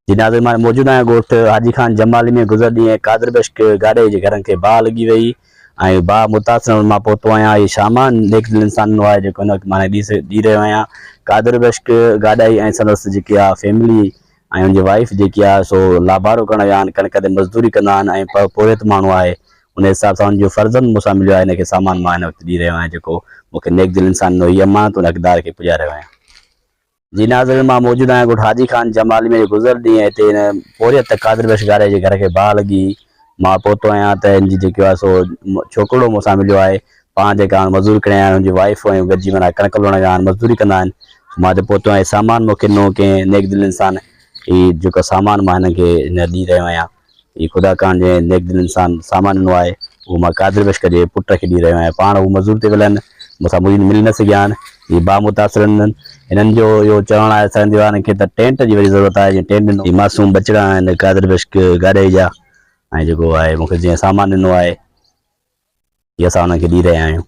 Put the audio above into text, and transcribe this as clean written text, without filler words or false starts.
جي ناظرين مان موجود آهيان ڳوٺ حاجي خان جمالي ۾ گذر ڏينهن قادر بخش گاڏهي جي گهرن کي باهه لڳي وئي ۽ باهه متاثرن مان پهتو آهيان هي سامان نيڪ دل انسان ڏنو آهي جيڪو هن وقت مان ڏي ڏي رهيو آهيان قادر بخش گاڏهي ۽ سندس جيڪي آهي فيملي ۽ ان جي وائيف جيڪي آهي سو لابارو ڪرڻ ويا آهن ڪڻڪ تي مزدوري ڪندا آهن ۽ پورهيت ماڻهو آهي ان حساب سان ان جو فرزند مون سان مليو آهي هن کي سامان مان هن وقت ڏي رهيو آهيان جيڪو مون کي نيڪ دل انسان ڏنو هي امانت ان حقدار کي پڄائي رهيو آهيان. جي ناظرين مان موجود آهيان ڳوٺ حاجي خان جمالي ۾ گذريل ڏينهن هتي هن پورهيت قادر بخش گاري جي گهر کي باهه لڳي هئي مان پهتو آهيان ته هن جي جيڪو آهي سو ڇوڪرڙو مون سان مليو آهي پاڻ جيڪا هاڻ مزدوري ڪري آيا آهن هن جي وائيف ۽ گڏجي معنيٰ ڪڻڪ لڻڻ ويا آهن مزدوري ڪندا آهن سو مان هتي پهتو آهيان سامان مون کي ڏنو ڪنهن نيڪ دل انسان هي جيڪو سامان مان هنن کي هن ڏئي رهيو آهيان. هي خدا ڪاڻ جنهن نيڪ دل انسان سامان ڏنو آهي، اهو مان قادر بخش جي پٽ کي ڏئي رهيو آهيان. پاڻ هو مزور تي ويل آهن، مون سان مريد ملي نه سگهيا آهن. هي با متاثر آهن. هنن جو اهو چوڻ آهي سرندي وارن کي ته ٽينٽ جي وڏي ضرورت آهي، جيئن ٽينٽ ڏنو. هي معصوم ٻچڙا آهن قادر بخش گاڏهي جا ۽ جيڪو آهي مون کي جنهن سامان ڏنو آهي، هي اسان انهن کي ڏئي رهيا آهيون.